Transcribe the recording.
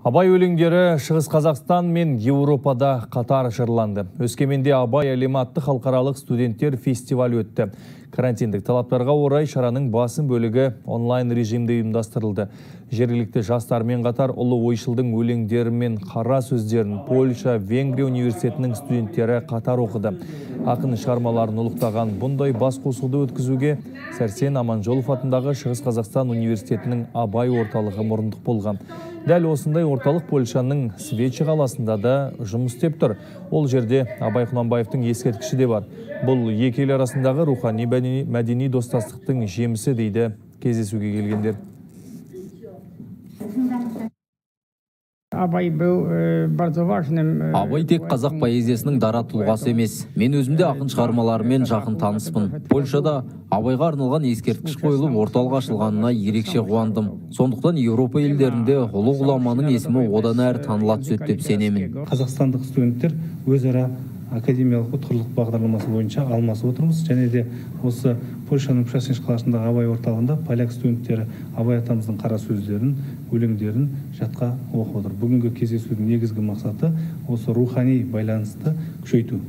Абай өлеңдері Шығыс Қазақстан мен Еуропада қатар жырланды. Өскеменде «Абай әлемі» атты халықаралық студенттер фестивалі өтті. Карантиндік талаптарға орай шараның басым бөлігі онлайн режимде ұйымдастырылды. Жергілікті жастармен қатар ұлы ойшылдың өлеңдері мен қара сөздерін Польша, Венгрия университетінің студенттері қатар оқыды. Ақын шығармаларын ұлықтаған бұндай бас қосуды өткізуге Сәрсен Аманжолов атындағы Шығыс Қазақстан университетінің Абай орталығы мұрындық болған. Дәл осындай орталық Польшаның Свечи қаласында да жұмыс істеп тұр. Ол жерде Абай Құнанбаевтың ескерткіші де бар. Бұл екі ел арасындағы рухани, мәдени достастықтың жемісі, дейді кездесуге келгендер. Абай был bardzo важным. Абай тек қазақ поэзиясының дара тұлғасы емес. Мен өзім де ақын шығармаларымен жақын таныспын. Польшада Абайға арналған ескерткіш қойылып, орталық ашылғанына ерекше қуандым. Сондықтан Еуропа елдерінде ұлы ғұламаның есімі одан әрі таныла түседі деп сенемін. Қазақстандық студенттер өзара академиялық ұтқырлық бағдарламасы бойынша алмасып отырмыз. Және де осы Польшаның Пшасинш қаласындағы Абай орталығында поляк студенттері Абай атамыздың қара сөздерін, өлеңдерін жатқа оқып отыр. Бүгінгі кездесудің негізгі мақсаты — осы рухани байланысты күшейту.